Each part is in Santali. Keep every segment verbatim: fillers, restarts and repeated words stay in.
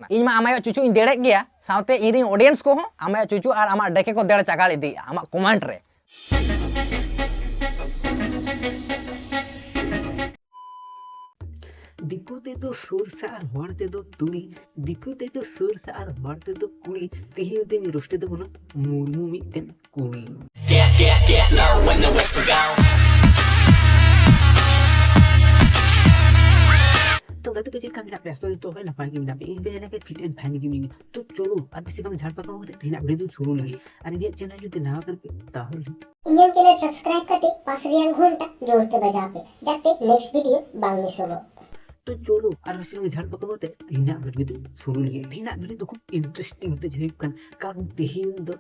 ᱤᱧ ᱢᱟ ᱟᱢᱟᱭᱚᱜ ᱪᱩᱪᱩ ᱤᱧ ᱫᱮᱲᱮᱜ ᱜᱮᱭᱟ, ᱥᱟᱶᱛᱮ ᱤᱧ ᱨᱮᱱ audience ᱠᱚᱦᱚᱸ ᱟᱢᱟᱭᱚᱜ ᱪᱩᱪᱩ ᱟᱨ ᱟᱢᱟᱜ ᱰᱮᱠᱮ ᱠᱚ ᱫᱮᱲ ᱪᱟᱜᱟᱲ ᱤᱫᱤᱭᱮᱜᱼᱟ ᱟᱢᱟᱜ comment ᱨᱮ᱾ ᱫᱤᱠᱩ ᱛᱮᱫᱚ ᱥᱩᱨ ᱥᱮ ᱟᱨ ᱦᱚᱲ ᱛᱮᱫᱚ ᱛᱩᱲᱤ, ᱫᱤᱠᱩ ᱛᱮᱫᱚ ᱥᱩᱨ ᱥᱮ ᱟᱨ ᱦᱚᱲ ᱛᱮᱫᱚ ᱠᱩᱲᱤ᱾ ᱛᱮᱦᱮᱧ ᱫᱚᱧ ᱨᱳᱥᱴ ᱮᱫ ᱛᱟᱵᱚᱱᱟ ᱢᱩᱨᱢᱩ ᱢᱤᱫᱴᱮᱱ ᱠᱩᱲᱤ᱾ ᱛᱚ ᱜᱟᱛᱮ ᱠᱚ, ᱪᱮᱫ ᱞᱮᱠᱟ ᱢᱮᱱᱟᱜ ᱯᱮᱭᱟ? ᱟᱥᱚᱜ ᱟᱹᱧ ᱡᱚᱛᱚ ᱦᱚᱲ ᱱᱟᱯᱟᱭ ᱜᱮ ᱢᱮᱱᱟᱜ ᱯᱮᱭᱟ᱾ ᱤᱧ ᱯᱮ ᱞᱮᱠᱟ fit and fine ᱜᱮ ᱢᱤᱱᱟᱹᱧᱟ᱾ ᱛᱚ ᱪᱚᱞᱚ ᱟᱨ ᱵᱮᱥᱤ ᱵᱟᱝ ᱡᱷᱟᱲ ᱯᱟᱠᱟᱣ ᱠᱟᱛᱮ ᱛᱮᱦᱮᱧᱟᱜ video ᱫᱚ ᱥᱩᱨᱩ ᱞᱮᱜᱮ᱾ ᱟᱨ ᱤᱧᱟᱹᱜ channel ᱡᱩᱫᱤ ᱱᱟᱣᱟ ᱠᱟᱱ ᱯᱮ ᱛᱟᱦᱚᱞᱮ ᱤᱧᱟᱹᱜ channel subscribe ᱠᱟᱛᱮ ᱯᱟᱥ ᱨᱮᱭᱟᱜ ᱜᱷᱚᱱᱴᱟ ᱡᱳᱨ ᱛᱮ ᱵᱟᱡᱟᱣ ᱯᱮ, ᱡᱟᱛᱮ next video ᱵᱟᱝ ᱢᱤᱥᱚᱜᱚᱜ᱾ ᱛᱚ ᱪᱚᱞᱚ ᱟᱨ ᱵᱮᱥᱤ ᱵᱟᱝ ᱡᱷᱟᱲ ᱯᱟᱠᱟᱣ ᱠᱟᱛᱮ ᱛᱮᱦᱮᱧᱟᱜ video ᱫᱚ ᱥᱩᱨᱩ ᱞᱮᱜᱮ᱾ ᱛᱮᱦᱮᱧᱟᱜ video ᱫᱚ ᱠᱷᱩᱵ interesting ᱦᱚᱛᱮ ᱡᱟᱹᱱᱤᱡ ᱠᱟᱱᱟ, ᱠᱟᱨᱚᱱ ᱛᱮᱦᱮᱧ ᱫᱚ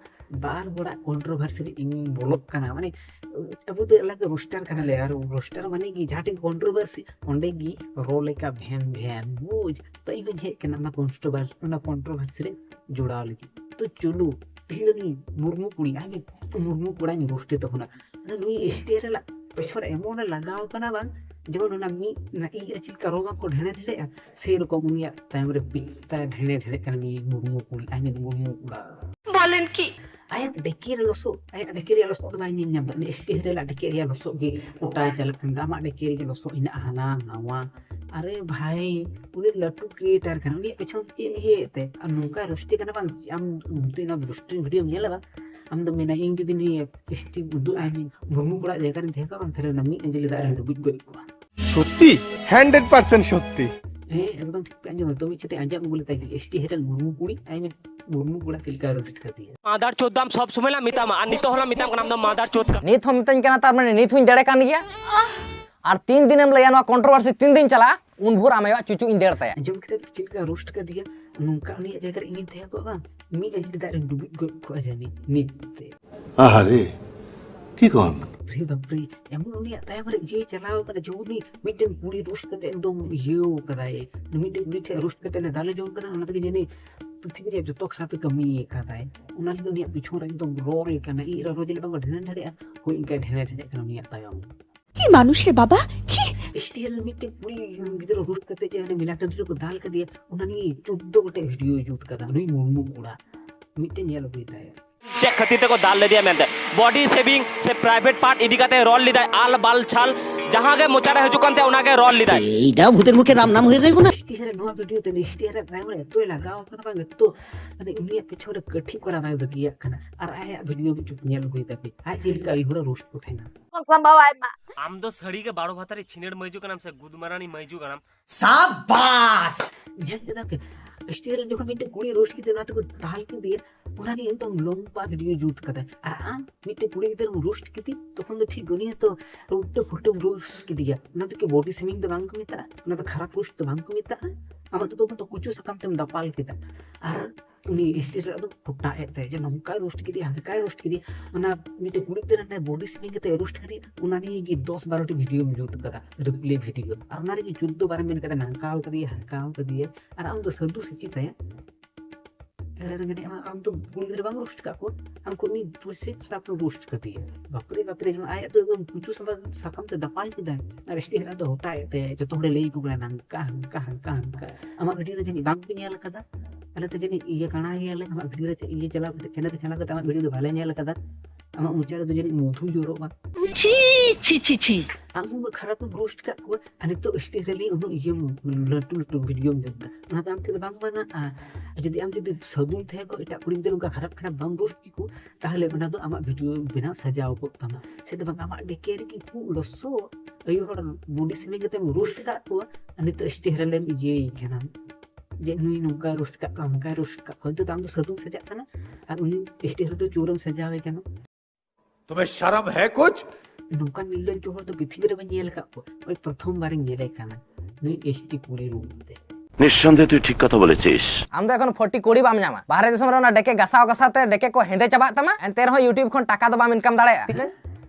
ᱵᱟᱨ ᱦᱚᱲᱟᱜ controversy ᱨᱮ ᱤᱧᱤᱧ ᱵᱚᱞᱚᱜ ᱠᱟᱱᱟ᱾ ᱢᱟᱱᱮ ᱟᱵᱚ ᱫᱚ ᱟᱞᱮ ᱫᱚ roaster ᱠᱟᱱᱟᱞᱮ, ᱟᱨ roaster ᱢᱟᱱᱮ ᱜᱮ ᱡᱟᱦᱟᱸ ᱴᱷᱮᱱ controversy ᱚᱸᱰᱮ ᱜᱮ ᱨᱚᱲ ᱞᱮᱠᱟ ᱵᱷᱮᱱ ᱵᱷᱮᱱ, ᱵᱩᱡᱽ? ᱛᱚ ᱤᱧ ᱦᱚᱸᱧ ᱦᱮᱡ ᱠᱟᱱᱟ ᱚᱱᱟ controversy, ᱚᱱᱟ controversy ᱨᱮ ᱡᱚᱲᱟᱣ ᱞᱟᱹᱜᱤᱫ᱾ ᱛᱚ ᱪᱚᱞᱚ ᱛᱮᱦᱮᱧ ᱫᱚ ᱱᱩᱭ ᱢᱩᱨᱢᱩ ᱠᱩᱲᱤ, ᱟᱭ ᱢᱤᱱ ᱢᱩᱨᱢᱩ ᱠᱚᱲᱟᱧ roast ᱮ ᱛᱟᱵᱚᱱᱟ᱾ ᱢᱟᱱᱮ ᱱᱩᱭ ᱮᱥ ᱴᱤ ᱨᱮᱱᱟᱜ ᱯᱮᱪᱷᱚᱱ ᱨᱮ ᱮᱢᱚᱱ ᱮ ᱞᱟᱜᱟᱣ ᱠᱟᱱᱟ ᱵᱟᱝ, ᱡᱮᱢᱚᱱ ᱚᱱᱟ ᱢᱤᱫ ᱚᱱᱟ ᱤᱡ ᱨᱮ ᱪᱮᱫ ᱞᱮᱠᱟ ᱨᱚ ᱵᱟᱝ ᱠᱚ ᱰᱷᱮᱲᱮ ᱰᱷᱮᱲᱮᱜᱼᱟ, ᱥᱮᱨᱚᱠᱚᱢ ᱩᱱᱤᱭᱟᱜ ᱛᱟᱭᱚᱢ ᱨᱮ ᱵᱤᱪ ᱛᱟᱭ ᱰᱷᱮᱲᱮ ᱰᱷᱮᱲᱮᱜ ᱠᱟᱱᱟ ᱱᱩᱭ ᱢᱩᱨᱢᱩ ᱠᱩᱲᱤ, ᱟᱭ ᱢᱤᱱ ᱢᱩᱨᱢᱩ ᱠᱚᱲᱟ᱾ ᱵᱚᱞᱮᱱ ᱠᱤ? ᱟᱭᱟᱜ ᱰᱮᱠᱮ ᱨᱮ ᱞᱚᱥᱚᱫ, ᱟᱭᱟᱜ ᱰᱮᱠᱮ ᱨᱮᱭᱟᱜ ᱞᱚᱥᱚᱫ ᱫᱚ ᱵᱟᱭ ᱧᱮᱞ ᱧᱟᱢ ᱮᱫᱟ᱾ ᱩᱱᱤ ᱮᱥ ᱴᱤ ᱨᱮᱭᱟᱜ ᱰᱮᱠᱮ ᱨᱮᱭᱟᱜ ᱞᱚᱥᱚᱫ ᱜᱮ ᱜᱚᱴᱟ ᱪᱟᱞᱟᱜ ᱠᱟᱱ ᱛᱟᱭᱟ᱾ ᱟᱢᱟᱜ ᱰᱮᱠᱮ ᱨᱮᱜᱮ ᱞᱚᱥᱚᱫ ᱦᱮᱱᱟᱜᱼᱟ, ᱦᱟᱱᱟ ᱱᱟᱣᱟ᱾ ᱟᱨᱮ ᱵᱷᱟᱭ, ᱩᱱᱤ ᱞᱟᱹᱴᱩ creator ᱠᱟᱱᱟ, ᱩᱱᱤᱭᱟᱜ ᱯᱮᱪᱷᱚᱱ ᱪᱮᱫ ᱮᱢ ᱤᱭᱟᱹᱭᱮᱫ ᱛᱮ? ᱟᱨ ᱱᱚᱝᱠᱟ roasting ᱠᱟᱱᱟ ᱵᱟᱝ, ᱟᱢ ᱡᱩᱫᱤ ᱚᱱᱟ roasting video ᱧᱮᱞᱟ ᱵᱟᱝ, ᱟᱢ ᱫᱚ ᱢᱮᱱᱟ, ᱤᱧ ᱡᱩᱫᱤ ᱱᱤᱭᱟᱹ ᱮᱥ ᱴᱤ ᱩᱫᱩᱜ ᱟᱭ ᱢᱮ, ᱢᱩᱨᱢᱩ ᱠᱚᱲᱟ ᱡᱟᱭᱜᱟ ᱨᱮᱧ ᱛᱟᱦᱮᱸ ᱠᱚᱜᱼᱟ ᱵᱟᱝ, ᱛᱟᱦᱞᱮ ᱚᱱᱟ ᱢᱤᱫ ᱟᱸᱡᱞᱤ ᱫᱟᱜ ᱨᱮᱧ ᱰᱩᱵᱩᱡ ᱜᱚᱡ ᱠᱚᱜᱼᱟ᱾ ᱥᱚᱛᱛᱤ? ᱦᱟᱱᱰᱨᱮᱰ ᱯᱟᱨᱥᱮᱱᱴ ᱥᱚᱛᱛᱤ᱾ ᱦᱮᱸ, ᱮᱠᱫᱚᱢ ᱴᱷᱤᱠ ᱯᱮ ᱟᱸᱡᱚᱢ᱾ ᱛᱚ ᱢᱤᱫ ᱪᱷᱚᱴ ᱟᱸᱡᱚᱢ ᱟᱹᱜᱩ ᱞᱮᱛᱟᱭ ᱜᱮ, ᱮᱥ ᱴᱤ ᱦᱮᱨᱮᱞ ᱢᱩᱨᱢᱩ ᱠᱩᱲᱤ, ᱟᱭ ᱢᱮᱱ ᱢᱩᱨᱢᱩ ᱠᱚᱲᱟ ᱪᱮᱫ ᱞᱮᱠᱟ roast ᱠᱟᱫᱮᱭᱟ᱾ ᱢᱟᱫᱟᱨ ᱪᱳᱫ ᱫᱚ ᱟᱢ ᱥᱚᱵ ᱥᱚᱢᱚᱭ ᱞᱟᱝ ᱢᱮᱛᱟᱢᱟ, ᱟᱨ ᱱᱤᱛᱚᱜ ᱦᱚᱸᱞᱟᱝ ᱢᱮᱛᱟᱢ ᱠᱟᱱᱟ, ᱟᱢ ᱫᱚ ᱢᱟᱫᱟᱨ ᱪᱳᱫ ᱠᱟᱱᱟ᱾ ᱱᱤᱛ ᱦᱚᱸ ᱢᱤᱛᱟᱹᱧ ᱠᱟᱱᱟ, ᱛᱟᱨ ᱢᱟᱱᱮ ᱱᱤᱛ ᱦᱚᱸᱧ ᱫᱮᱲᱮ ᱠᱟᱱ ᱜᱮᱭᱟ᱾ ᱟᱨ ᱛᱤᱱ ᱫᱤᱱᱮᱢ ᱞᱟᱹᱭᱟ ᱱᱚᱣᱟ controversy ᱛᱤᱱ ᱫᱤᱱ ᱪᱟᱞᱟᱜᱼᱟ, ᱩᱱ ᱵᱷᱳᱨ ᱟᱢ ᱟᱭᱳᱣᱟᱜ ᱪᱩᱪᱩ ᱤᱧ ᱫᱮᱲ ᱛᱟᱭᱟ᱾ ᱟᱸᱡᱚᱢ ᱠᱮᱫᱟ ᱯᱮ ᱪᱮᱫ ᱞᱮᱠᱟ roast ᱠᱟᱫᱮᱭᱟ? ᱱᱚᱝᱠᱟ ᱩᱱᱤᱭᱟᱜ ᱡᱟᱭᱜᱟ ᱨᱮ ᱤᱧᱤᱧ ᱛᱟᱦᱮᱸ ᱠᱚᱜᱼᱟ ᱵᱟᱝ, ᱢᱤᱫ ᱟᱸᱡᱞᱤ ᱫᱟᱜ ᱨᱮᱧ ᱰᱩᱵᱩᱡ ᱜᱚᱡ ᱠᱚᱜᱼᱟ ᱡᱟᱹᱱᱤᱡ ᱱᱤᱛ ᱛᱮ᱾ ᱟᱦᱟᱨᱮ, ᱠᱤ ᱠᱚᱱ? ᱵᱟᱯᱨᱮ ᱵᱟᱯᱨᱮ, ᱮᱢᱚᱱ ᱩᱱᱤᱭᱟᱜ ᱛᱟᱭᱚᱢ ᱨᱮ ᱤᱭᱟᱹ ᱪᱟᱞᱟᱣ ᱠᱟᱱᱟ, ᱡᱮᱢᱚᱱ ᱩᱱᱤ ᱢᱤᱫᱴᱮᱱ ᱠᱩᱲᱤ roast ᱠᱟᱛᱮ ᱮᱠᱫᱚᱢ ᱤᱭᱟᱹᱣ ᱠᱟᱫᱟᱭ, ᱢᱤᱫᱴᱮᱱ ᱠᱩᱲᱤ ᱴᱷᱮᱱ roast ᱠᱟᱛᱮ ᱚᱱᱟ ᱫᱟᱞᱮ ᱡᱚᱢ ᱠᱟᱱᱟ, ᱚᱱᱟ ᱛᱮᱜᱮ ᱡᱟᱹᱱᱤᱡ ᱯᱨᱤᱛᱷᱤᱵᱤ ᱨᱮᱭᱟᱜ ᱡᱚᱛᱚ ᱠᱷᱟᱨᱟᱯ ᱮ ᱠᱟᱹᱢᱤ ᱟᱠᱟᱫᱟᱭ᱾ ᱚᱱᱟ ᱞᱟᱹᱜᱤᱫ ᱩᱱᱤᱭᱟᱜ ᱯᱤᱪᱷᱚᱱ ᱨᱮ ᱮᱠᱫᱚᱢ ᱨᱚ ᱞᱮᱠᱟᱱᱟᱜ ᱤᱡ ᱨᱚ ᱨᱚ ᱡᱮ ᱞᱮᱠᱟ ᱠᱚ ᱰᱷᱮᱬᱮ ᱰᱷᱮᱬᱮᱜᱼᱟ, ᱦᱳᱭ ᱤᱱᱠᱟ ᱰᱷᱮᱬᱮ ᱰᱷᱮᱬᱮᱜ ᱠᱟᱱᱟ ᱩᱱᱤᱭᱟᱜ ᱛᱟᱭᱚᱢ᱾ কি মানুষ রে বাবা, ছি। ᱮᱥᱴᱤ ᱨᱮᱱ ᱢᱤᱫᱴᱮᱱ ᱠᱩᱲᱤ ᱜᱤᱫᱽᱨᱟᱹ ᱨᱳᱥᱴ ᱠᱟᱛᱮ ᱡᱮ ᱦᱟᱱᱮ ᱢᱮᱞᱟ ᱴᱟᱺᱰᱤ ᱨᱮᱠᱚ ᱫᱟᱞ ᱠᱮᱫᱮᱭᱟ, ᱚᱱᱟ ᱱᱤᱭᱮ ᱪᱳᱫᱽᱫᱳ ᱜᱚᱴᱮᱡ ᱵᱷᱤᱰᱤᱭᱳᱭ ᱡᱩᱛ ᱠᱟᱫᱟ ᱱᱩᱭ ᱢᱩᱨᱢᱩ ᱠᱚᱲᱟ᱾ ᱢᱤᱫᱴᱮᱱ ᱧᱮᱞ ᱟᱹᱜᱩᱭ ᱛᱟᱭᱟ᱾ ᱪᱮᱫ ᱠᱷᱟᱹᱛᱤᱨ ᱛᱮᱠᱚ ᱫᱟᱞ ᱞᱮᱫᱮᱭᱟ ᱢᱮᱱᱛᱮ ᱵᱚᱰᱤ ᱥᱮᱵᱷᱤᱝ ᱥᱮ ᱯᱨᱟᱭᱵᱷᱮᱴ ᱯᱟᱨᱴ ᱤᱫᱤ ᱠᱟᱛᱮ ᱨᱚᱲ ᱞᱮᱫᱟᱭ, ᱟᱞ ᱵᱟᱞ ᱪᱷᱟᱞ ᱡᱟᱦᱟᱸ ᱜᱮ ᱢᱚᱪᱟᱨᱮ ᱦᱤᱡᱩᱜ ᱠᱟᱱ ᱛᱟᱭᱟ ᱚᱱᱟᱜᱮ ᱨᱚᱲ ᱞᱮᱫᱟᱭ᱾ এইটাও ভূতের মুখে রাম নাম হয়ে যাইব না? ᱮᱥᱴᱤ ᱨᱮ ᱱᱚᱣᱟ ᱵᱷᱤᱰᱤᱭᱳ ᱛᱮ ᱮᱥᱴᱤ ᱨᱮ ᱰᱨᱟᱭᱵᱷᱟᱨ ᱮᱛᱚᱭ ᱞᱟᱜᱟᱣ ᱠᱟᱱᱟ ᱵᱟᱝ ᱮᱛᱚ, ᱢᱟᱱᱮ ᱩᱱᱤᱭᱟᱜ ᱯᱮᱪᱷᱚᱱ ᱨᱮ ᱠᱟᱹᱴᱷᱤ ᱠᱚᱨᱟᱣ ᱵᱟᱭ ᱵᱟᱹᱜᱤᱭᱟᱜ ᱠᱟᱱᱟ᱾ ᱟᱨ ᱟᱭᱟᱜ ᱵᱷᱤᱰᱤᱭᱳ ᱢᱤᱫ ᱪᱩᱴ ᱧᱮᱞ ᱟᱹᱜᱩᱭ ᱛᱟᱯᱮ, ᱟᱡ ᱪᱮᱫ ᱞᱮᱠᱟ ᱟᱹᱭᱩ ᱦᱚᱲ ᱨᱳᱥᱴ ᱠᱚ ᱛᱟᱦᱮᱱᱟ᱾ ᱠᱚᱢ ᱥᱚᱢᱵᱷᱚᱵ ᱟᱭᱢᱟ᱾ ᱟᱢ ᱫᱚ ᱥᱟᱹᱲᱤ ᱜᱮ ᱵᱟᱨᱚ ᱵᱷᱟᱛᱟᱨᱤ ᱪᱷᱤᱱᱟᱹᱲ ᱢᱟᱹᱭᱡᱩ ᱠᱟᱱᱟᱢ ᱥᱮ ᱜᱩᱫᱢᱟᱨᱟᱱᱤ ᱢᱟᱹᱭᱡᱩ ᱠᱟᱱᱟᱢ? সাবাস। ᱧᱮᱞ ᱠᱮᱫᱟ ᱯᱮ, ᱮᱥᱴᱤ ᱨᱮ ᱡᱚᱠᱷᱚᱱ ᱢᱤᱫᱴᱮᱱ ᱠᱩᱲᱤ ᱨᱳᱥᱴ ᱠᱮᱫᱮᱭᱟ, ᱚᱱᱟ ᱛᱮᱠᱚ ᱫᱟᱞ ᱠᱮᱫᱮᱭᱟ, ᱚᱱᱟ ᱨᱮ ᱮᱠᱫᱚᱢ ᱞᱚᱢᱵᱟ ᱵᱷᱤᱰᱤᱭᱳ ᱡᱩᱛ ᱠᱟᱫᱟᱭ᱾ ᱟᱨ ᱟᱢ ᱢᱤᱫᱴᱮᱱ ᱠᱩᱲᱤ ᱜᱤᱫᱽᱨᱟᱹᱢ ᱨᱳᱥᱴ ᱠᱮᱫᱮ, ᱛᱚᱠᱷᱚᱱ ᱫᱚ ᱴᱷᱤᱠ ᱩᱱᱤ ᱦᱚᱸᱛᱚ ᱩᱞᱴᱟᱹ ᱯᱷᱩᱞᱴᱟᱹᱢ ᱨᱳᱥᱴ ᱠᱮᱫᱮᱭᱟ᱾ ᱚᱱᱟ ᱫᱚ ᱠᱤ ᱵᱚᱰᱤ ᱥᱮᱢᱤᱝ ᱫᱚ ᱵᱟᱝ ᱠᱚ ᱢᱮᱛᱟᱜᱼᱟ? ᱚᱱᱟ ᱫᱚ ᱠᱷᱟᱨᱟᱯ ᱨᱳᱥᱴ ᱫᱚ ᱵᱟᱝ ᱠᱚ ᱢᱮᱛᱟᱜᱼᱟ? ᱟᱢᱟᱜ ᱫᱚ ᱛᱚᱠᱷᱚᱱ ᱫᱚ ᱠᱩᱪᱩ ᱥᱟᱠᱟᱢ ᱛᱮᱢ ᱫᱟᱯᱟᱞ ᱠᱮᱫᱟ᱾ ᱟᱨ ᱩᱱᱤ ᱮᱥᱴᱤ ᱨᱮ ᱫᱚ ᱯᱷᱚᱴᱟ ᱮᱫ ᱛᱟᱭᱟ ᱡᱮ ᱱᱚᱝᱠᱟᱭ ᱨᱳᱥᱴ ᱠᱮᱫᱮᱭᱟ, ᱦᱟᱱᱠᱟᱭ ᱨᱳᱥᱴ ᱠᱮᱫᱮᱭᱟ᱾ ᱚᱱᱟ ᱢᱤᱫᱴᱮᱱ ᱠᱩᱲᱤ ᱜᱤᱫᱽᱨᱟᱹ ᱨᱮᱱᱟᱜ ᱵᱚᱰᱤ ᱥᱮᱢᱤᱝ ᱠᱟᱛᱮ ᱨᱳᱥᱴ ᱠᱮᱫᱮᱭᱟ, ᱚᱱᱟ ᱱᱤᱭᱮ ᱜᱮ ᱫᱚᱥ ᱵᱟᱨᱚᱴᱤ ᱵᱷᱤᱰᱤᱭᱳᱢ ᱡᱩᱛ ᱠᱟᱫᱟ, ᱨᱤᱯᱞᱮ ᱵᱷᱤᱰᱤᱭᱳ᱾ ᱟᱨ ᱚᱱᱟ ᱨᱮᱜᱮ ᱪᱳᱫᱽᱫᱳ ᱵᱟᱨᱮᱢ ᱢᱮᱱ ᱠᱟᱫᱟ, ᱱᱟᱝᱠᱟᱣ ᱠᱟᱫᱮᱭᱟ, ᱦᱟᱝᱠᱟᱣ ᱠᱟᱫᱮᱭᱟ᱾ ᱟᱨ ᱟᱢ ᱫᱚ ᱥᱟᱹᱫᱷᱩ ᱥᱮ ᱪᱮᱫ ᱛᱟᱭᱟ? ᱮᱲᱮ ᱨᱮᱸᱜᱮᱡ ᱟᱢ, ᱟᱢ ᱫᱚ ᱠᱩᱲᱤ ᱜᱤᱫᱽᱨᱟᱹ ᱵᱟᱝ ᱨᱳᱥᱴ ᱠᱟᱜ ᱠᱚ, ᱟᱢ ᱠᱚ ᱩᱱᱤ ᱯᱩᱭᱥᱟᱹ ᱠᱷᱟᱨᱟᱯ ᱮᱢ ᱨᱳᱥᱴ ᱠᱟᱫᱮᱭᱟ᱾ ᱵᱟᱯᱨᱮ ᱵᱟᱯᱨᱮ, ᱡᱮᱢᱚᱱ ᱟᱭᱟᱜ ᱫᱚ ᱮᱠᱫᱚᱢ ᱠᱩᱪᱩ ᱥᱟᱢᱵᱟ ᱥᱟᱠᱟᱢ ᱛᱮ ᱫᱟᱯᱟᱞ ᱠᱮᱫᱟᱭ᱾ ᱟᱨ ᱮᱥᱴᱤ ᱦᱮᱱᱟᱜ ᱫᱚ ᱦᱚᱴᱟᱜ ᱮᱫ ᱛᱟᱭᱟ, ᱡᱚᱛᱚ ᱦᱚᱲᱮ ᱞᱟᱹᱭ ᱟᱠᱚ ᱠᱟᱱᱟ ᱱᱟᱝᱠᱟ ᱦᱟᱝᱠᱟ ᱦᱟᱝᱠᱟ ᱦᱟᱝᱠᱟ᱾ ᱟᱢᱟᱜ ᱵᱷᱤᱰᱤᱭᱳ ᱫᱚ ᱡᱟᱹᱱᱤᱡ ᱵᱟᱝ ᱠᱚ ᱧᱮᱞ ᱟᱠᱟᱫᱟ᱾ ᱟᱞᱮ ᱫᱚ ᱡᱟᱹᱱᱤᱡ ᱤᱭᱟᱹ ᱠᱟᱬᱟ ᱜᱮᱭᱟᱞᱮ, ᱟᱢᱟᱜ ᱵᱷᱤᱰᱤᱭᱳ ᱨᱮ ᱤᱭᱟᱹ ᱪᱟᱞᱟᱣ ᱠᱟᱛᱮ, ᱪᱮᱱᱮᱞ ᱨᱮ ᱪᱟᱞᱟᱣ ᱠᱟᱛᱮ ᱟᱢᱟᱜ ᱵᱷᱤᱰᱤᱭᱳ ᱫᱚ ᱵᱟᱞᱮ ᱧᱮᱞ ᱟᱠᱟᱫᱟ᱾ ᱟᱢᱟᱜ ᱢᱚᱪᱟ ᱨᱮᱫᱚ ᱡᱟᱹᱱᱤᱡ ᱢᱚᱫᱷᱩ ᱡᱚᱨᱚᱜᱼᱟ᱾ ছি ছি ছি ছি। ᱟᱢ ᱩᱱᱟᱹᱜ ᱠᱷᱟᱨᱟᱯ ᱮᱢ ᱨᱳᱥᱴ ᱠᱟᱜ ᱠᱚᱣᱟ, ᱟᱨ ᱱᱤᱛᱚᱜ ᱮᱥᱴᱤ ᱨᱮᱞᱤ ᱩᱱᱟᱹᱜ ᱤᱭᱟᱹ ᱞᱟᱹᱴᱩ ᱞᱟᱹᱴᱩ ᱵᱷᱤᱰᱤᱭᱳᱢ ᱡᱩᱛ ᱫᱟ, ᱚᱱᱟ ᱫᱚ ᱟᱢ ᱴᱷᱮᱱ ᱫᱚ ᱵᱟᱝ ᱢᱟᱱᱟᱜᱼᱟ᱾ ᱟᱨ ᱡᱩᱫᱤ ᱟᱢ ᱡᱩᱫᱤ ᱥᱟᱹᱫᱷᱩᱢ ᱛᱟᱦᱮᱸ ᱠᱚᱜ, ᱮᱴᱟᱜ ᱠᱩᱲᱤ ᱜᱤᱫᱽᱨᱟᱹ ᱚᱱᱠᱟ ᱠᱷᱟᱨᱟᱯ ᱠᱷᱟᱨᱟᱯ ᱵᱟᱢ ᱨᱳᱥᱴ ᱠᱮᱠᱚ, ᱛᱟᱦᱚᱞᱮ ᱚᱱᱟ ᱫᱚ ᱟᱢᱟᱜ ᱵᱷᱤᱰᱤᱭᱳ ᱵᱮᱱᱟᱣ ᱥᱟᱡᱟᱣ ᱠᱚᱜ ᱛᱟᱢᱟ᱾ ᱥᱮ ᱫᱚ ᱵᱟᱝ, ᱟᱢᱟᱜ ᱰᱮᱠᱮ ᱨᱮᱜᱮ ᱠᱚ ᱞᱚᱥᱚᱫ ᱟᱭᱳ ᱦᱚᱲ ᱵᱚᱰᱤ ᱥᱮᱢᱤᱝ ᱠᱟᱛᱮᱢ ᱨᱳᱥᱴ ᱠᱟᱜ ᱠᱚᱣᱟ, ᱟᱨ ᱱᱤᱛᱚᱜ ᱮᱥᱴᱤ ᱨᱮᱞᱮᱢ ᱤᱭᱟᱹᱭ ᱠᱟᱱᱟ ᱡᱮ ᱱᱩᱭ ᱱᱚᱝᱠᱟᱭ ᱨᱳᱥᱴ ᱠᱟᱜ ᱠᱚᱣᱟ, ᱚᱱᱠᱟᱭ ᱨᱳᱥᱴ ᱠᱟᱜ ᱠᱚᱣᱟ᱾ ᱱᱤᱛᱚᱜ ᱫᱚ ᱟᱢ ᱫᱚ ᱥᱟᱹᱫᱷᱩᱢ ᱥᱟᱡᱟᱜ ᱠᱟᱱᱟ, ᱟᱨ ᱩᱱᱤ ᱮᱥᱴᱤ ᱨᱮᱫᱚ ᱪᱳᱨᱮᱢ ᱥᱟᱡᱟᱣᱮ ᱠᱟᱱᱟ᱾ तुम्हें शर्म है कुछ? ᱱᱚᱝᱠᱟᱱ ᱱᱤᱨᱞᱚᱡᱽᱡᱚ ᱦᱚᱲ ᱫᱚ ᱯᱨᱤᱛᱷᱤᱵᱤ ᱨᱮ ᱵᱟᱹᱧ ᱧᱮᱞ ᱟᱠᱟᱫ ᱠᱚᱣᱟ᱾ ᱳᱭ ᱯᱨᱚᱛᱷᱚᱢ ᱵᱟᱨᱤᱧ ᱧᱮᱞᱮ ᱠᱟᱱᱟ ᱱᱩᱭ ᱮᱥᱴᱤ ᱠᱩᱲᱤ ᱨᱩᱯ ᱛᱮ᱾ নিঃসন্দেহে তুই ঠিক কথা বলেছিস। ᱟᱢ ᱫᱚ ᱮᱠᱷᱚᱱ ᱯᱷᱚᱨᱴᱤ ᱠᱳᱰᱤ ᱵᱟᱢ ᱧᱟᱢᱟ᱾ ᱵᱟᱦᱨᱮ ᱫᱤᱥᱚᱢ ᱨᱮ ᱚᱱᱟ ᱰᱮᱠᱮ ᱜᱟᱥᱟᱣ ᱜᱟᱥᱟᱣ ᱛᱮ ᱰᱮᱠᱮ ᱠᱚ ᱦᱮᱸᱫᱮ ᱪᱟᱵᱟᱜ ᱛᱟᱢᱟ, ᱮᱱᱛᱮ ᱨᱮᱦᱚᱸ YouTube ᱠᱷᱚᱱ ᱴᱟᱠᱟ ᱫᱚ ᱵᱟᱢ ᱤᱱᱠᱟᱢ ᱫᱟᱲᱮᱭᱟᱜᱼᱟ᱾ ᱛᱤᱱᱟᱹᱜ?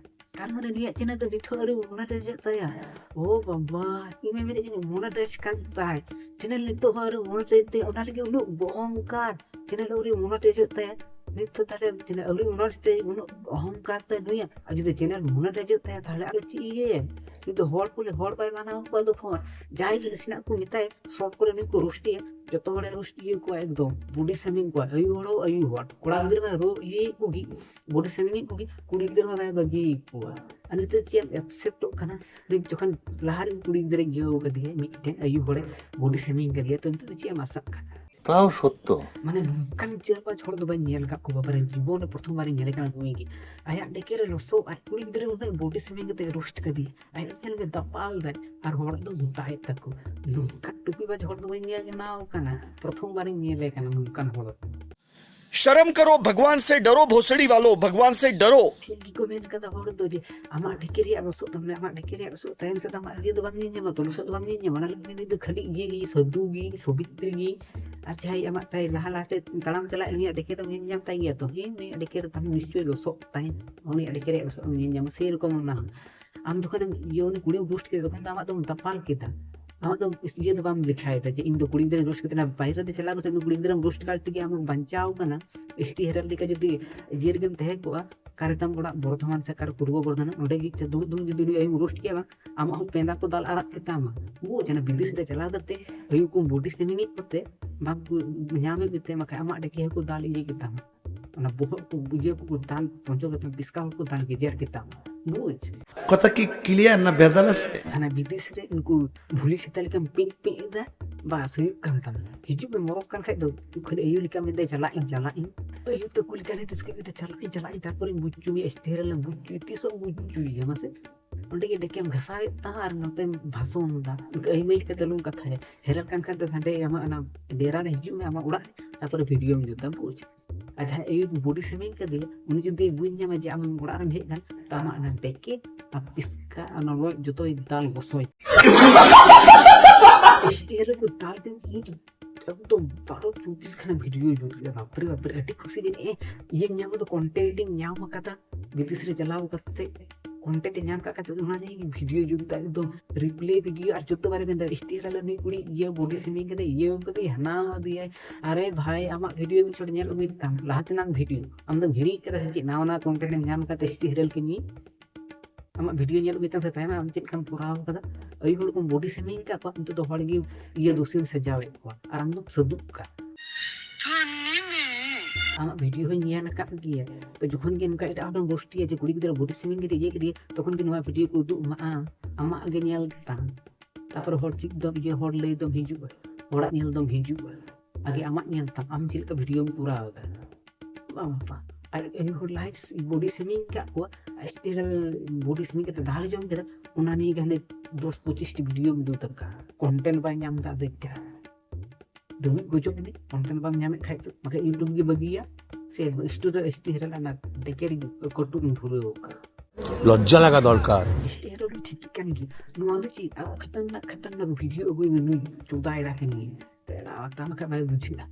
ᱛᱟᱨ ᱢᱟᱱᱮ ᱱᱩᱭᱟᱜ ᱪᱮᱱᱮᱞ ᱫᱚ ᱱᱤᱛ ᱦᱚᱸ ᱟᱹᱣᱨᱤ ᱢᱚᱱᱮᱴᱟᱭᱤᱡᱚᱜ ᱛᱟᱭᱟ᱾ ᱳ ᱵᱟᱵᱟ, ᱤᱧ ᱢᱟ ᱢᱮᱱᱮᱫ ᱡᱟᱹᱱᱤᱡ ᱢᱚᱱᱮᱴᱟᱭᱤᱡ ᱠᱟᱱ ᱛᱟᱭ᱾ ᱪᱮᱱᱮᱞ ᱱᱤᱛᱚᱜ ᱦᱚᱸ ᱟᱹᱣᱨᱤ ᱢᱚᱱᱮᱴᱟᱭᱤᱡ ᱛᱮ, ᱚᱱᱟ ᱞᱟᱹᱜᱤᱫ ᱩᱱᱟᱹᱜ ᱚᱦᱚᱝᱠᱟᱨ᱾ ᱪᱮᱱᱮᱞ ᱟᱹᱣᱨᱤ ᱢᱚᱱᱮᱴᱟᱭᱤᱡᱚᱜ ᱛᱟᱭᱟ᱾ ᱱᱤᱛ ᱦᱚᱸ ᱛᱟᱦᱞᱮ ᱪᱮᱱᱮᱞ ᱟᱹᱣᱨᱤ ᱢᱚᱱᱮᱴᱟᱭᱤᱡ ᱛᱮ ᱩᱱᱟᱹᱜ ᱚᱦᱚᱝᱠᱟᱨ ᱛᱟᱭ ᱱᱩᱭᱟᱜ᱾ ᱟᱨ ᱡᱩᱫᱤ ᱪᱮᱱᱮᱞ ᱢᱚᱱᱮᱴᱟᱭᱤᱡᱚᱜ ᱛᱟᱭᱟ, ᱛᱟᱦᱞᱮ ᱟᱨᱚ ᱪᱮᱫ ᱤᱭᱟᱹᱭᱟᱭ? ᱩᱱᱤ ᱫᱚ ᱦᱚᱲ ᱠᱚ ᱞᱮ ᱦᱚᱲ ᱵᱟᱭ ᱢᱟᱱᱟᱣ ᱠᱚᱣᱟ᱾ ᱫᱚ ᱦᱚᱲ ᱡᱟᱦᱟᱸᱭ ᱜᱮ ᱱᱟᱥᱮᱱᱟᱜ ᱠᱚ ᱢᱮᱛᱟᱭᱟ, ᱥᱚᱴ ᱠᱚᱨᱮ ᱱᱩᱭ ᱠᱚ ᱨᱳᱥᱴᱮᱭᱟ, ᱡᱚᱛᱚ ᱦᱚᱲᱮ ᱨᱳᱥᱴ ᱤᱭᱟᱹ ᱠᱚᱣᱟ ᱮᱠᱫᱚᱢ, ᱵᱚᱰᱤ ᱥᱮᱢᱤᱝ ᱠᱚᱣᱟ, ᱟᱭᱩ ᱦᱚᱲ ᱦᱚᱸ ᱟᱭᱩ ᱦᱚᱲ, ᱠᱚᱲᱟ ᱜᱤᱫᱽᱨᱟᱹ ᱢᱟ ᱨᱳ ᱤᱭᱟᱹᱭᱮᱫ ᱠᱚᱜᱮ, ᱵᱚᱰᱤ ᱥᱮᱢᱤᱝ ᱮᱫ ᱠᱚᱜᱮ, ᱠᱩᱲᱤ ᱜᱤᱫᱽᱨᱟᱹ ᱦᱚᱸ ᱵᱟᱭ ᱵᱟᱹᱜᱤᱭᱮᱫ ᱠᱚᱣᱟ᱾ ᱟᱨ ᱱᱤᱛᱚᱜ ᱪᱮᱫ ᱮᱢ ᱮᱯᱥᱮᱯᱴᱚᱜ ᱠᱟᱱᱟ? ᱱᱩᱭ ᱡᱚᱠᱷᱚᱱ ᱞᱟᱦᱟ ᱨᱮᱜᱮ ᱠᱩᱲᱤ ᱜᱤᱫᱽᱨᱟᱹ ᱤᱭᱟᱹ ᱠᱟᱫᱮᱭᱟ, ᱢᱤᱫᱴᱮᱱ ᱟᱭᱩ ᱦᱚᱲᱮ ᱵᱚᱰᱤ ᱥᱮᱢᱤᱝ ᱠᱟᱫᱮᱭᱟ, ᱛᱚ ᱱᱤᱛᱚᱜ ᱫᱚ ᱪᱮᱫ ᱮᱢ ᱟᱥᱟᱜ ᱠᱟᱱᱟ? ᱛᱟᱣ ᱥᱚᱛᱛᱚ᱾ ᱢᱟᱱᱮ ᱱᱚᱝᱠᱟᱱ ᱪᱮᱦᱨᱟ ᱦᱚᱲ ᱫᱚ ᱵᱟᱹᱧ ᱧᱮᱞ ᱟᱠᱟᱫ ᱠᱚ ᱵᱟᱵᱟᱨᱮ, ᱡᱤᱵᱚᱱ ᱨᱮ ᱯᱨᱚᱛᱷᱚᱢ ᱵᱟᱨᱤᱧ ᱧᱮᱞᱮ ᱠᱟᱱᱟ ᱱᱩᱭ ᱜᱮ᱾ ᱟᱭᱟᱜ ᱰᱮᱠᱮ ᱨᱮ ᱞᱚᱥᱚᱫ, ᱟᱡ ᱠᱩᱲᱤ ᱜᱤᱫᱽᱨᱟᱹ ᱩᱱᱟᱹᱜ ᱵᱚᱰᱤ ᱥᱮᱢᱤᱝ ᱠᱟᱛᱮ ᱨᱳᱥᱴ ᱠᱟᱫᱮᱭᱟ᱾ ᱟᱭᱟᱜ ᱧᱮᱞ ᱢᱮ ᱫᱟᱯᱟᱞ ᱫᱟᱭ, ᱟᱨ ᱦᱚᱲ ᱫᱚ ᱢᱚᱴᱟᱭᱮᱫ ᱛᱟᱠᱚ᱾ ᱱᱚᱝᱠᱟᱱ ᱴᱩᱯᱤ ᱵᱟᱡᱽ ᱦᱚᱲ ᱫᱚ ᱵᱟᱹᱧ ᱧᱮᱞ ᱠᱟᱱᱟ, ᱯᱨᱚᱛᱷᱚᱢ ᱵᱟᱨᱤᱧ ᱧᱮᱞᱮ ᱠᱟᱱᱟ ᱱᱚᱝᱠᱟᱱ ᱦᱚᱲ᱾ शर्म करो, भगवान से डरो, भोसड़ी वालों, भगवान से डरो। ᱴᱷᱤᱠ ᱜᱮᱠᱚ ᱢᱮᱱ ᱠᱟᱫᱟ ᱦᱚᱲ ᱫᱚ ᱡᱮ ᱟᱢᱟᱜ ᱰᱷᱮᱠᱮ ᱨᱮᱭᱟᱜ ᱞᱚᱥᱚᱫ ᱫᱚ, ᱢᱟᱱᱮ ᱟᱢᱟᱜ ᱰᱷᱮᱠᱮ ᱨᱮᱭᱟᱜ ᱞᱚᱥᱚᱫ ᱛᱟᱭᱚᱢ ᱥᱮᱫ ᱫᱚ ᱟᱢᱟᱜ ᱤᱭᱟᱹ ᱫᱚ ᱵᱟᱢ ᱧᱮᱞ ᱧᱟᱢᱟ, ᱛᱚ ᱞᱚᱥᱚᱫ ᱫᱚ ᱵᱟᱢ ᱧᱮᱞ ᱧᱟᱢᱟ᱾ ᱚᱱᱟ ᱞᱟᱹᱜᱤᱫ ᱢᱮᱱᱫᱟᱹᱧ ᱫᱚ ᱠᱷᱟᱹᱞᱤ ᱤᱭᱟᱹ ᱜᱮ, ᱥᱟᱹᱫᱷᱩ ᱜᱮ, ᱥᱚᱵᱤᱛᱨᱤ ᱜᱮ, ᱟᱨ ᱡᱟᱦᱟᱸᱭ ᱟᱢᱟᱜ ᱛᱟᱭ ᱞᱟᱦᱟ ᱞᱟᱦᱟᱛᱮ ᱛᱟᱲᱟᱢ ᱪᱟᱞᱟᱜ, ᱩᱱᱤᱭᱟᱜ ᱰᱷᱮᱠᱮ ᱫᱚᱢ ᱧᱮᱞ ᱧᱟᱢ ᱛᱟᱭ ᱜᱮᱭᱟ ᱛᱚ᱾ ᱦᱮᱸ, ᱩᱱᱤᱭᱟᱜ ᱰᱷᱮᱠᱮ ᱨᱮ ᱛᱟᱦᱚᱞᱮ ᱱᱤᱥᱪᱚᱭ ᱞᱚᱥᱚᱫ ᱛᱟᱭ, ᱩᱱᱤᱭᱟᱜ ᱰᱷᱮᱠᱮ ᱨᱮᱭᱟᱜ ᱞᱚᱥᱚᱫ ᱮᱢ ᱧᱮᱞ ᱧᱟᱢᱟ᱾ ᱥᱮᱭ ᱨᱚᱠᱚᱢ ᱚᱱᱟ ᱦᱚᱸ ᱟᱢ ᱡᱚᱠᱷᱚᱱᱮᱢ ᱤᱭᱟᱹ ᱩᱱᱤ ᱠᱩᱲᱤᱢ ᱨᱳᱥᱴ ᱠᱮᱫᱟ, ᱛᱚᱠᱷᱚᱱ ᱫᱚ ᱟᱢᱟᱜ ᱫᱚᱢ ᱫᱟᱯᱟᱞ ᱠᱮᱫᱟ᱾ ᱟᱢᱟᱜ ᱫᱚ ᱤᱭᱟᱹ ᱫᱚ ᱵᱟᱢ ᱞᱮᱠᱷᱟᱭᱮᱫᱟ ᱡᱮ ᱤᱧ ᱫᱚ ᱠᱩᱲᱤ ᱜᱤᱫᱽᱨᱟᱹᱧ ᱨᱳᱥᱴ ᱠᱮᱫᱮ᱾ ᱚᱱᱟ ᱵᱟᱭᱨᱮ ᱨᱮ ᱪᱟᱞᱟᱣ ᱠᱟᱛᱮ ᱩᱱᱤ ᱠᱩᱲᱤ ᱜᱤᱫᱽᱨᱟᱹᱢ ᱨᱳᱥᱴ ᱠᱟᱭ ᱛᱮᱜᱮ ᱟᱢ ᱵᱟᱧᱪᱟᱣ ᱠᱟᱱᱟ᱾ ᱮᱥ ᱴᱤ ᱦᱮᱨᱮᱞ ᱞᱮᱠᱟ ᱡᱩᱫᱤ ᱤᱭᱟᱹ ᱨᱮᱜᱮᱢ ᱛᱟᱦᱮᱸ ᱠᱚᱜᱼᱟ, ᱚᱠᱟᱨᱮ ᱛᱟᱢ ᱚᱲᱟᱜ ᱵᱚᱨᱫᱷᱚᱢᱟᱱ ᱥᱮ ᱚᱠᱟᱨᱮ ᱯᱩᱨᱵᱚ ᱵᱚᱨᱫᱷᱚᱢᱟᱱ, ᱚᱸᱰᱮ ᱜᱮ ᱫᱩᱲᱩᱵ ᱫᱩᱲᱩᱵ ᱡᱩᱫᱤ ᱩᱱᱤ ᱟᱭᱩᱢ ᱨᱳᱥᱴ ᱠᱮᱭᱟ, ᱵᱟᱝ ᱟᱢᱟᱜ ᱦᱚᱸ ᱯᱮᱸᱫᱟ ᱠᱚ ᱫᱟᱞ ᱟᱨᱟᱜ ᱠᱮᱛᱟᱢᱟ᱾ ᱵᱩᱡᱽ ᱚᱱᱟ ᱵᱤᱫᱮᱥ ᱨᱮ ᱪᱟᱞᱟᱣ ᱠᱟᱛᱮ ᱟᱭᱩ ᱠᱚ ᱵᱚᱰᱤ ᱥᱮᱢᱤᱝ ᱮᱫ ᱠᱚᱛᱮ ᱵᱟᱝ ᱠᱚ ᱧᱟᱢᱮᱫ ᱢᱮᱛᱮ, ᱵᱟᱠᱷᱟᱡ ᱟᱢᱟᱜ ᱰᱮᱠᱮ ᱦᱚᱸᱠᱚ ᱫᱟᱞ ᱤᱭᱟᱹ ᱠᱮᱛᱟᱢᱟ᱾ ᱚᱱᱟ ᱵᱚᱦᱚᱜ ᱠᱚ ᱤᱭᱟᱹ ᱠᱚ ᱫᱟᱞ ᱯᱚᱧᱪᱚ ᱠᱮᱛᱟᱢ, ᱯᱤᱥᱠᱟ ᱦᱚᱸᱠᱚ ᱫᱟᱞ ᱜᱮᱡᱮᱨ ᱠᱮᱛᱟᱢᱟ᱾ ᱵᱩᱡᱽ ᱠᱚᱛᱟ ᱠᱤ ᱠᱞᱤᱭᱟᱨ ᱱᱟ ᱵᱮᱡᱟᱞᱟ ᱥᱮ? ᱦᱟᱱᱟ ᱵᱤᱫᱮᱥ ᱨᱮ ᱩᱱᱠᱩ ᱵᱷᱩᱞᱤ ᱥᱮᱛᱟ ᱞᱮᱠᱟᱢ ᱯᱤᱜ ᱯᱤᱜ ᱮᱫᱟ, ᱵᱟᱥ ᱦᱩᱭᱩᱜ ᱠᱟᱱ ᱛᱟᱢᱟ᱾ ᱦᱤᱡᱩᱜ ᱢᱮ, ᱢᱚᱨᱚᱠ ᱠᱟᱱ ᱠᱷᱟᱡ ᱫᱚ ᱠᱷᱟᱹᱞᱤ ᱟᱭᱩ ᱞᱮᱠᱟ ᱢᱮᱱᱫᱟᱭ ᱪᱟᱞᱟᱜ ᱤᱧ, ᱪᱟᱞᱟᱜ ᱤᱧ᱾ ᱟᱭᱩ ᱛᱚ ᱠᱩᱞᱤ ᱠᱟᱱ ᱛᱮ ᱥᱩᱠᱨᱤ ᱢᱮᱛᱟ ᱪᱟᱞᱟᱜ ᱤᱧ, ᱪᱟᱞᱟᱜ ᱤᱧ, ᱛᱟᱨᱯᱚᱨᱮᱧ ᱵᱩᱡᱽ ᱦᱚᱪᱚ ᱢᱮᱭᱟ, ᱮᱥᱴᱤ ᱦᱮᱨᱮᱞ ᱞᱟᱝ ᱵᱩᱡᱽ ᱦᱚᱪᱚᱭᱮᱭᱟ᱾ ᱢᱟᱥᱮ ᱚᱸᱰᱮ ᱜᱮ ᱰᱮᱠᱮᱢ ᱜᱷᱟᱥᱟᱣᱮᱫ ᱛᱟᱦᱟ ᱟᱨ ᱱᱚᱛᱮᱢ ᱵᱷᱟᱥᱚᱱ ᱫᱟ᱾ ᱟᱭᱢᱟᱹᱭ ᱞᱮᱠᱟᱛᱮ ᱟᱞᱚᱢ ᱠᱟᱛᱷᱟᱭᱟ᱾ ᱦᱮᱨᱮᱞ ᱠᱟᱱ ᱠᱷᱟᱡ ᱫᱚ ᱦᱟᱸᱰᱮ ᱟᱢᱟᱜ ᱚᱱᱟ ᱰᱮᱨᱟ ᱨᱮ ᱦᱤᱡᱩᱜ ᱢᱮ, ᱟᱢᱟᱜ ᱚᱲᱟᱜ ᱨᱮ, ᱛᱟᱨᱯᱚᱨᱮ ᱵᱷᱤᱰᱤᱭᱳᱢ ᱡᱩᱛᱟ, ᱵᱩᱡᱽ᱾ ᱟᱨ ᱡᱟᱦᱟᱸᱭ ᱟᱭᱩ ᱵᱚᱰᱤ ᱥᱮᱢᱤᱝ ᱠᱟᱫᱮᱭᱟ, ᱩᱱᱤ ᱡᱩᱫᱤ ᱵᱩᱡᱽ ᱧᱟᱢᱟ ᱡᱮ ᱟᱢ ᱚᱲᱟᱜ ᱨᱮᱢ ᱦᱮᱡ ᱠᱟᱱ, ᱛᱚ ᱟᱢᱟᱜ ᱚᱱᱟ ᱰᱮᱠᱮ ᱟᱨ ᱯᱤᱥᱠᱟ ᱟᱨ ᱚᱱᱟ ᱞᱚᱡ ᱡᱚᱛᱚᱭ ᱫᱟᱞ ᱜᱚᱥᱚᱭ᱾ ᱮᱥᱴᱤ ᱦᱮᱨᱮᱞ ᱠᱚ ᱫᱟᱞ ᱫᱤᱱ ᱤᱧ ᱫᱚ ᱮᱠᱫᱚᱢ ᱵᱟᱨᱚ ᱪᱚᱵᱵᱤᱥ ᱠᱷᱟᱱᱟ ᱵᱷᱤᱰᱤᱭᱳ ᱡᱩᱛ ᱠᱮᱫᱟ᱾ ᱵᱟᱯᱨᱮ ᱵᱟᱯᱨᱮ, ᱟᱹᱰᱤ ᱠᱩᱥᱤ ᱡᱟᱹᱱᱤᱡ ᱤᱭᱟᱹᱧ ᱧᱟᱢ ᱠᱟᱫᱟ, ᱠᱚᱱᱴᱮᱱᱴ ᱤᱧ ᱧᱟᱢ ᱠᱟᱫᱟ᱾ ᱵᱤᱫᱮᱥ ᱨᱮ ᱪᱟᱞᱟᱣ ᱠᱟᱛᱮ ᱠᱚᱱᱴᱮᱱᱴ ᱮ ᱧᱟᱢ ᱠᱟᱜ ᱠᱷᱟᱡ ᱚᱱᱟ ᱱᱤᱭᱮ ᱜᱮ ᱵᱷᱤᱰᱤᱭᱳ ᱡᱩᱛ ᱫᱟ, ᱮᱠᱫᱚᱢ ᱨᱤᱯᱞᱮ ᱵᱷᱤᱰᱤᱭᱳ᱾ ᱟᱨ ᱡᱚᱛᱚ ᱵᱟᱨᱮ ᱢᱮᱱᱫᱟ ᱮᱥᱴᱤ ᱦᱮᱨᱮᱞ ᱱᱩᱭ ᱠᱩᱲᱤ ᱤᱭᱟᱹ ᱵᱚᱰᱤ ᱥᱮᱢᱤᱝ ᱠᱟᱫᱮ, ᱤᱭᱟᱹ ᱠᱟᱫᱮ, ᱦᱟᱱᱟ ᱟᱫᱮᱭᱟᱭ᱾ ᱟᱨᱮ ᱵᱷᱟᱭ, ᱟᱢᱟᱜ ᱵᱷᱤᱰᱤᱭᱳ ᱢᱤᱫ ᱪᱷᱚᱴ ᱧᱮᱞ ᱟᱹᱜᱩᱭ ᱛᱟᱢ, ᱞᱟᱦᱟ ᱛᱮᱱᱟᱜ ᱵᱷᱤᱰᱤᱭᱳ᱾ ᱟᱢ ᱫᱚᱢ ᱦᱤᱲᱤᱧ ᱠᱟᱫᱟ ᱥᱮ ᱪᱮᱫ? ᱱᱟᱣᱟ ᱱᱟᱣᱟ ᱠᱚᱱᱴᱮᱱᱴ ᱮᱢ ᱧᱟᱢ ᱠᱟᱫ ᱮᱥᱴᱤ ᱦᱮᱨᱮᱞ ᱠᱤᱱᱤ ᱟᱢᱟᱜ ᱵᱷᱤᱰᱤᱭᱳ ᱧᱮᱞ ᱦᱩᱭ ᱛᱟᱢ ᱥᱮ ᱛᱟᱭᱚᱢ ᱟᱢ ᱪᱮᱫ ᱞᱮᱠᱟᱢ ᱠᱚᱨᱟᱣ ᱠᱟᱫᱟ? ᱟᱭᱩ ᱦᱚᱲ ᱠᱚᱢ ᱵᱚᱰᱤ ᱥᱮᱢᱤᱝ ᱟᱠᱟᱫ ᱠᱚᱣᱟ, ᱱᱤᱛᱚᱜ ᱫᱚ ᱦᱚᱲ ᱜᱮ ᱤᱭᱟᱹ ᱫᱳᱥᱤᱢ ᱥᱟᱡᱟᱣᱮᱫ ᱠᱚᱣᱟ ᱟᱨ ᱟᱢ ᱫᱚᱢ ᱥᱟᱹᱫᱩᱜ ᱠᱟᱱ᱾ ᱟᱢᱟᱜ ᱵᱷᱤᱰᱤᱭᱳ ᱦᱚᱸᱧ ᱧᱮᱞ ᱟᱠᱟᱫ ᱜᱮᱭᱟ᱾ ᱛᱚ ᱡᱚᱠᱷᱚᱱ ᱜᱮ ᱱᱚᱝᱠᱟ ᱮᱴᱟᱜ ᱦᱚᱲ ᱫᱚᱢ ᱨᱳᱥᱴᱤᱭᱟ ᱡᱮ ᱠᱩᱲᱤ ᱜᱤᱫᱽᱨᱟᱹ ᱵᱚᱰᱤ ᱥᱮᱢᱤᱝ ᱠᱮᱫᱮ ᱤᱭᱟᱹ ᱠᱮᱫᱮ, ᱛᱚᱠᱷᱚᱱ ᱜᱮ ᱱᱚᱣᱟ ᱵᱷᱤᱰᱤᱭᱳ ᱠᱚ ᱩᱫᱩᱜ ᱟᱢᱟ, ᱟᱢᱟᱜ ᱜᱮ ᱧᱮᱞ ᱛᱟᱢ᱾ ᱛᱟᱯᱚᱨᱮ ᱦᱚᱲ ᱪᱮᱫ ᱫᱚᱢ ᱤᱭᱟᱹ ᱦᱚᱲ ᱞᱟᱹᱭ ᱫᱚᱢ ᱦᱤᱡᱩᱜᱼᱟ, ᱦᱚᱲᱟᱜ ᱧᱮᱞ ᱫᱚᱢ ᱦᱤᱡᱩᱜᱼᱟ᱾ ᱟᱜᱮ ᱟᱢᱟᱜ ᱧᱮᱞ ᱛᱟᱢ, ᱟᱢ ᱪᱮᱫ ᱞᱮᱠᱟ ᱵᱷᱤᱰᱤᱭᱳᱢ ᱠᱚᱨᱟᱣ ᱮᱫᱟ᱾ ᱵᱟᱝ ᱵᱟᱝ, ᱟᱨ ᱟᱭᱩ ᱦᱚᱲ ᱞᱟᱦᱟᱭ ᱵᱚᱰᱤ ᱥᱮᱢᱤᱝ ᱠᱟᱜ ᱠᱚᱣᱟ, ᱮᱥᱴᱤ ᱦᱮᱨᱮᱞ ᱵᱚᱰᱤ ᱥᱮᱢᱤᱝ ᱠᱟᱛᱮ ᱫᱟᱞ ᱡᱚᱢ ᱠᱮᱫᱟ, ᱚᱱᱟ ᱱᱤᱭᱮ ᱜᱮ ᱦᱟᱱᱮ ᱫᱚᱥ ᱯᱚᱸᱪᱤᱥ ᱴᱤ ᱵᱷᱤᱰᱤᱭᱳᱢ ᱡᱩᱛ ᱟᱠᱟᱫ᱾ ᱠᱚᱱᱴᱮᱱᱴ ᱵᱟᱭ ᱧᱟᱢ ᱮᱫᱟ ᱟᱫᱚ ᱪᱤᱠᱟᱹ? ᱰᱩᱵᱩᱡ ᱜᱚᱡᱚᱜ ᱢᱮ, ᱠᱚᱱᱴᱮᱱᱴ ᱵᱟᱢ ᱧᱟᱢᱮᱫ ᱠᱷᱟᱡ ᱫᱚ᱾ ᱵᱟᱠᱷᱟᱡ YouTube ᱜᱮ ᱵᱟᱹᱜᱤᱭᱟ, ᱥᱮ ᱮᱥᱴᱤ ᱦᱮᱨᱮᱞ ᱚᱱᱟ ᱰᱮᱠᱮᱨ ᱠᱟᱹᱴᱩᱵ ᱮᱢ ᱫᱷᱩᱨᱟᱹᱣ ᱟᱠᱟᱫ᱾ লজ্জা লাগা দরকার। ᱮᱥᱴᱤ ᱦᱮᱨᱮᱞ ᱫᱚ ᱴᱷᱤᱠ ᱠᱟᱱ ᱜᱮ, ᱱᱚᱣᱟ ᱫᱚ ᱪᱮᱫ ᱟᱨᱚ ᱠᱷᱟᱛᱟᱨᱱᱟᱠ ᱠᱷᱟᱛᱟᱨᱱᱟᱠ ᱵᱷᱤᱰᱤᱭᱳ ᱟᱹᱜᱩᱭ ᱢᱮ, ᱱᱩᱭ ᱪᱚᱫᱟ ᱮᱲᱟ ᱠᱟᱱ ᱜᱮ᱾ ᱮᱲᱟ ᱛᱟᱢ ᱠᱷᱟᱡ ᱵᱟᱭ ᱵᱩᱡᱷᱟᱹᱜᱼᱟ᱾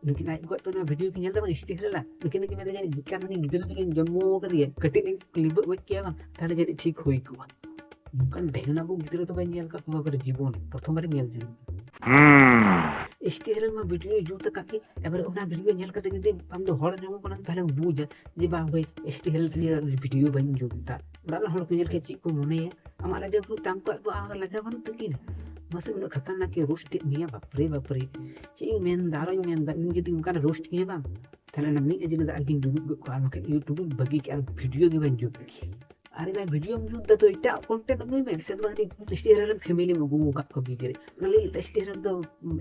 ᱱᱩᱠᱤᱱ ᱟᱡ ᱜᱚᱡ ᱛᱚ ᱱᱚᱣᱟ ᱵᱷᱤᱰᱤᱭᱳ ᱠᱤᱱ ᱧᱮᱞ ᱫᱟ ᱵᱟᱝ, ᱮᱥᱴᱤ ᱦᱮᱨᱮᱞ ᱟᱜ? ᱱᱩᱠᱤᱱ ᱫᱚᱠᱤᱱ ᱢᱮᱱᱫᱟ, "ᱡᱟᱹᱱᱤᱡ ᱵᱮᱠᱟᱨ ᱩᱱᱤ ᱜᱤᱫᱽᱨᱟᱹ ᱫᱚᱞᱤᱧ ᱡᱚᱱᱢᱚ ᱟᱠᱟᱫᱮᱭᱟ, ᱠᱟᱹᱴᱤᱡ ᱞᱤᱧ ᱞᱤᱵᱟᱹᱜ ᱜᱚᱡ ᱠᱮᱭᱟ ᱵᱟᱝ, ᱛᱟᱦᱞᱮ ᱡᱟᱹᱱᱤᱡ ᱴᱷᱤᱠ ᱦᱩᱭ ᱠᱚᱜᱼᱟ᱾" ᱱᱚᱝᱠᱟᱱ ᱰᱷᱮᱝᱱᱟ ᱠᱚ ᱜᱤᱫᱽᱨᱟᱹ ᱫᱚ ᱵᱟᱹᱧ ᱧᱮᱞ ᱟᱠᱟᱫ ᱠᱚᱣᱟ ᱵᱟᱯᱮ ᱡᱤᱵᱚᱱ, ᱯᱨᱚᱛᱷᱚᱢ ᱵᱟᱨᱤᱧ ᱧᱮᱞ ᱡᱚᱝ᱾ ᱮᱥᱴᱤ ᱦᱮᱨᱮᱞ ᱢᱟ ᱵᱷᱤᱰᱤᱭᱳ ᱡᱩᱛ ᱟᱠᱟᱫ ᱜᱮ, ᱮᱵᱟᱨᱮ ᱚᱱᱟ ᱵᱷᱤᱰᱤᱭᱳ ᱧᱮᱞ ᱠᱟᱛᱮ ᱡᱩᱫᱤ ᱟᱢ ᱫᱚ ᱦᱚᱲ ᱧᱟᱢᱚᱜ ᱠᱟᱱᱟ, ᱛᱟᱦᱞᱮᱢ ᱵᱩᱡᱟ ᱡᱮ ᱵᱟᱝ ᱵᱷᱟᱹᱭ, ᱮᱥᱴᱤ ᱦᱮᱨᱮᱞ ᱨᱮᱭᱟᱜ ᱵᱷᱤᱰᱤᱭᱳ ᱵᱟᱹᱧ ᱡᱩᱛ ᱮᱫᱟ᱾ ᱚᱲᱟᱜ ᱨᱮᱱ ᱦᱚᱲ ᱠᱚ ᱧᱮᱞ ᱠᱷᱟᱡ ᱪᱮᱫ ᱠᱚ ᱢᱚᱱᱮᱭᱟ? ᱟᱢᱟᱜ ᱞᱟᱡᱟᱣ ᱵᱟᱹᱱᱩᱜ ᱛᱟᱢ, ᱟᱠᱚᱣᱟᱜ ᱫᱚ ᱟᱨ ᱞᱟᱡᱟᱣ ᱵᱟᱹᱱᱩᱜ ᱛᱟᱹᱠᱤᱱᱟ᱾ ᱢᱟᱥᱮ ᱩᱱᱟᱹᱜ ᱠᱷᱟᱛᱟᱨᱱᱟᱠ ᱠᱤᱱ ᱨᱳᱥᱴ ᱮᱫ ᱢᱮᱭᱟ, ᱵᱟᱯᱨᱮ ᱵᱟᱯᱨᱮ᱾ ᱪᱮᱫ ᱤᱧ ᱢᱮᱱ ᱮᱫᱟ, ᱟᱨᱚᱧ ᱢᱮᱱ ᱮᱫᱟ, ᱤᱧ ᱡᱩᱫᱤ ᱚᱱᱠᱟᱱ ᱨᱳᱥᱴ ᱠᱤᱧᱟ ᱵᱟᱝ, ᱛᱟᱦᱞᱮ ᱚᱱᱟ ᱢᱤᱫ ᱟᱡᱤ ᱨᱮᱫᱚ ᱟᱨᱠᱤᱧ ᱰᱩᱵᱩᱡ ᱜᱚᱫ ᱠᱚᱜᱼᱟ, ᱟᱨ ᱵᱟᱠᱷᱟᱡ YouTube ᱤᱧ ᱵᱟᱹᱜᱤ ᱠᱮᱜᱼᱟ, ᱵᱷᱤᱰᱤᱭᱳ ᱜᱮ ᱵᱟᱹᱧ ᱡᱩᱛ ᱠᱮᱭᱟ᱾ ᱟᱨ ᱤᱧ ᱵᱷᱤᱰᱤᱭᱳᱢ ᱡᱩᱛ ᱫᱟ ᱛᱚ ᱮᱴᱟᱜ ᱠᱚᱱᱴᱮᱱᱴ ᱟᱹᱜᱩᱭ ᱢᱮ, ᱥᱮ ᱫᱚ ᱮᱥᱴᱤ ᱦᱮᱨᱮᱞ ᱨᱮᱱ ᱯᱷᱮᱢᱮᱞᱤᱢ ᱟᱹᱜᱩ ᱟᱠᱟᱫ ᱠᱚᱣᱟ ᱵᱤᱡᱮ ᱨᱮ, ᱚᱱᱟ ᱞᱟᱹᱜᱤᱫ ᱛᱮ ᱮᱥᱴᱤ ᱦᱮᱨᱮᱞ ᱫᱚ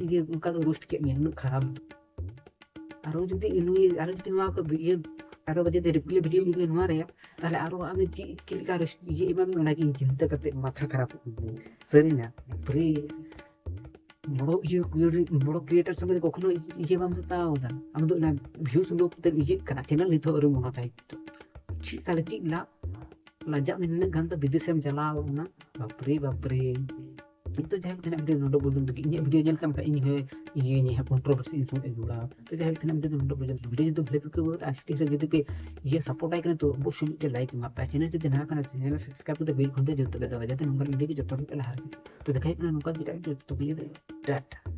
ᱤᱭᱟᱹ ᱚᱱᱠᱟ ᱫᱚ ᱨᱳᱥᱴ ᱠᱮᱫ ᱢᱮᱭᱟ, ᱩᱱᱟᱹᱜ ᱠᱷᱟᱨᱟᱯ ᱫᱚ᱾ ᱟᱨᱚ ᱡᱩᱫᱤ ᱱᱩᱭ, ᱟᱨᱚ ᱡᱩᱫᱤ ᱱᱚᱣᱟ ᱠᱚ ᱤᱭᱟᱹ, ᱟᱨᱚ ᱡᱩᱫᱤ ᱨᱤᱯᱞᱟᱭ ᱵᱷᱤᱰᱤᱭᱳ ᱤᱭᱟᱹ ᱱᱚᱣᱟ ᱨᱮᱭᱟᱜ, ᱛᱟᱦᱞᱮ ᱟᱨᱚ ᱟᱢ ᱪᱮᱫ ᱪᱮᱫ ᱞᱮᱠᱟ ᱨᱟᱹᱥ-, ᱤᱭᱟᱹ ᱮᱢᱟᱢ, ᱚᱱᱟᱜᱮ ᱤᱧ ᱪᱤᱱᱛᱟᱹ ᱠᱟᱛᱮ ᱢᱟᱛᱷᱟ ᱠᱷᱟᱨᱟᱯᱚᱜ ᱠᱟᱱ ᱛᱤᱧᱟ᱾ ᱥᱟᱹᱨᱤᱱᱟᱜ, ᱵᱟᱯᱨᱮ᱾ ᱵᱚᱲᱚ ᱤᱭᱟᱹ, ᱵᱚᱲᱚ ᱠᱨᱤᱭᱮᱴᱟᱨ ᱥᱚᱸᱜᱮ ᱫᱚ ᱠᱚᱠᱷᱚᱱᱳ ᱤᱭᱟᱹ ᱵᱟᱢ ᱦᱟᱛᱟᱣ ᱮᱫᱟ᱾ ᱟᱢ ᱫᱚ ᱚᱱᱟ ᱵᱷᱤᱭᱩᱥ ᱞᱳᱵᱷ ᱠᱟᱛᱮ ᱤᱭᱟᱹᱜ ᱠᱟᱱᱟ, ᱪᱮᱱᱮᱞ ᱱᱤᱛ ᱦᱚᱸ ᱟᱹᱣᱨᱤ ᱢᱚᱱᱚᱴᱟᱭᱤᱡᱽ ᱛᱚ᱾ ᱪᱮᱫ ᱛᱟᱦᱞᱮ ᱪᱮᱫ ᱞᱟᱵᱷ? ᱞᱟᱡᱟᱜ ᱢᱮ, ᱱᱤᱱᱟᱹᱜ ᱜᱟᱱ ᱫᱚ ᱵᱤᱫᱮᱥᱮᱢ ᱪᱟᱞᱟᱣ ᱠᱟᱱᱟ, ᱵᱟᱯᱨᱮ ᱵᱟᱯᱨᱮ᱾ ᱛᱚ ᱡᱟᱭᱦᱳᱠ, ᱛᱮᱱᱟᱜ ᱵᱷᱤᱰᱤᱭᱳ ᱱᱚᱰᱮ ᱯᱚᱨᱡᱚᱱᱛᱚ ᱜᱮ᱾ ᱤᱧᱟᱹᱜ ᱵᱷᱤᱰᱤᱭᱳ ᱧᱮᱞ ᱠᱟᱜ ᱢᱮ ᱠᱷᱟᱡ ᱤᱧ ᱦᱚᱸ ᱤᱭᱟᱹᱧ ᱦᱟᱸᱜ, ᱠᱚᱱᱴᱨᱳᱵᱷᱟᱨᱥᱤ ᱤᱧ ᱥᱚᱸᱜᱮ ᱡᱚᱲᱟᱣ᱾ ᱛᱚ ᱡᱟᱭᱦᱳᱠ, ᱛᱮᱱᱟᱜ ᱵᱷᱤᱰᱤᱭᱳ ᱫᱚ ᱱᱚᱰᱮ ᱯᱚᱨᱡᱚᱱᱛᱚ᱾ ᱵᱷᱤᱰᱤᱭᱳ ᱡᱩᱫᱤ ᱵᱷᱟᱞᱮ ᱯᱮ ᱟᱹᱭᱠᱟᱹᱣ ᱠᱟᱫᱟ, ᱟᱥᱴᱤ ᱨᱮ ᱡᱩᱫᱤ ᱯᱮ ᱤᱭᱟᱹ ᱥᱟᱯᱳᱨᱴ ᱟᱭ ᱠᱟᱱᱟ, ᱛᱚ ᱚᱵᱚᱥᱥᱳᱭ ᱢᱤᱫᱴᱮᱱ ᱞᱟᱭᱤᱠ ᱮᱢᱟ ᱯᱮ᱾ ᱪᱮᱱᱮᱞ ᱡᱩᱫᱤ ᱱᱟᱣᱟ ᱠᱟᱱᱟ, ᱪᱮᱱᱮᱞ ᱥᱟᱵᱥᱠᱨᱟᱭᱤᱵ ᱠᱟᱛᱮ ᱵᱮᱞ ᱜᱷᱚᱱᱴᱟ ᱡᱚᱛᱚ ᱯᱮ ᱫᱟᱵᱟ, ᱡᱟᱛᱮ ᱱᱚᱝᱠᱟᱱ ᱵᱷᱤᱰᱤᱭᱳ ᱜᱮ ᱡᱚᱛᱚ ᱦᱚᱲ ᱯᱮ ᱞᱟᱦᱟ ᱨᱮ᱾ ᱛᱚ ᱫᱮᱠᱷᱟ ᱦᱩᱭᱩᱜ ᱠᱟᱱᱟ ᱱᱚᱝᱠᱟ ᱜᱮ ᱮᱴᱟᱜ ᱡᱚᱛᱚ ᱠᱚ ᱞᱟᱹᱭ ᱫᱟ ᱴᱟᱴᱟ᱾